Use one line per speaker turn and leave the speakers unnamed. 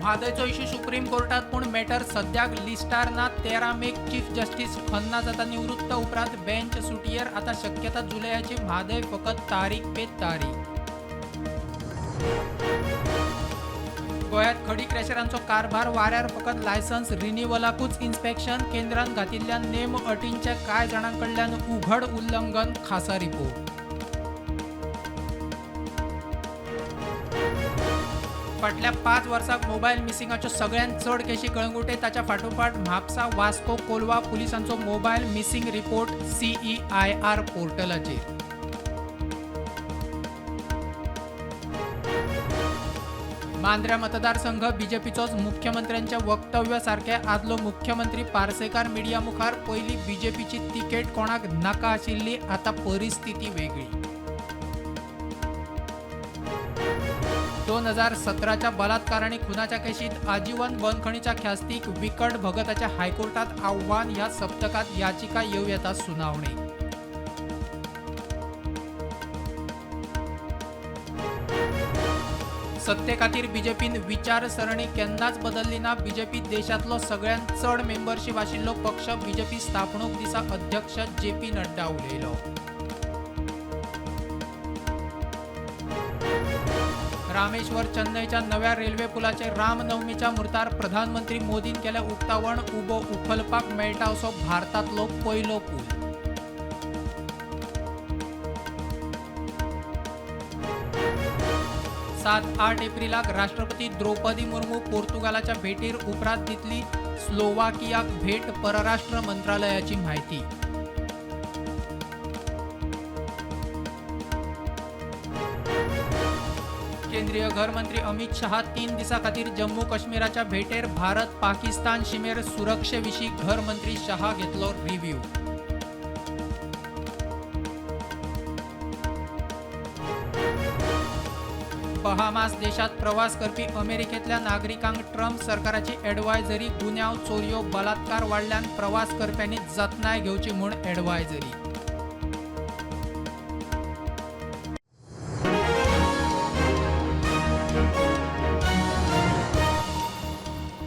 म्हादयचो issue supreme कोर्टात, पूण matter सद्याक लिस्टार ना. 13 मेक चीफ जस्टीस खन्ना जाता निवृत्त, उपरांत बेंच सुटयेर. आता शक्यता जुलयाची. म्हादय फकत तारीख पे तारीख. गोंयांत खडी क्रॅशरांचो कारभार वाऱ्यार, फकत लायसन्स रिन्युअलाकूच इन्स्पेक्शन. केंद्रान घातिल्ल्या नेम अटींचें कांय जाणां कडल्यान उघड उल्लंघन. खासा रिपोर्ट. फाटल्या 5 वर्सांत मोबायल मिसिंगाच्यो सगळ्यांत चड केशी कळंगूटे, ताच्या फाटोफाट म्हापसा, वास्को, कोलवा पुलिसांचो मोबायल मिसिंग रिपोर्ट CEIR पोर्टलाचेर. मांद्र्या मतदारसंघ बीजेपीचोच, मुख्यमंत्र्यांच्या वक्तव्यासारखे आदलो मुख्यमंत्री पार्सेकार मिडिया मुखार. पयली बीजेपीची तिकेट कोणाक नाका आशिल्ली, आता परिस्थिती वेगळी. 2017च्या बलात्कार आणि खुनाच्या केशीत आजीवन बंदखणीच्या ख्यास्तीक विकट भगताच्या हायकोर्टात आव्हान. ह्या सप्तकात याचिका येवं येता सुनावणी. सत्ते खातीर बीजेपीन विचारसरणी केन्नाच बदलली ना. बीजेपी देशांतलो सगळ्यांत चड मेंबरशीप आशिल्लो पक्ष. बीजेपी स्थापणूक दिसा अध्यक्ष जे पी नड्डा उलयलो. रामेश्वर चेन्नईच्या नव्या रेल्वे पुलाचे रामनवमीच्या मुहूर्तार प्रधानमंत्री मोदीन केलें उक्तावण. उबो उखलपाक मेळटा असो भारतांतलो पयलो पूल. 7-8 एप्रिलाक राष्ट्रपती द्रौपदी मुर्मू पोर्तुगालाच्या भेटीर, उपरांत दितली स्लोवाकियाक भेट. परराष्ट्र मंत्रालयाची म्हायती. केंद्रीय घरमंत्री अमित शहा 3 दिसां खातीर जम्मू काश्मीराच्या भेटेर. भारत पाकिस्तान शिमेर सुरक्षे विशीं घरमंत्री शहा घेतलो रिव्ह्यू. बहामास देशात प्रवास करपी अमेरिकेतल्या नागरिकांक ट्रम्प सरकाराची ॲडवायझरी. गुन्यांव, चोरयो, बलात्कार वाडल्यान प्रवास करप्यांनी जतनाय घेवची म्हूण ॲडवायझरी.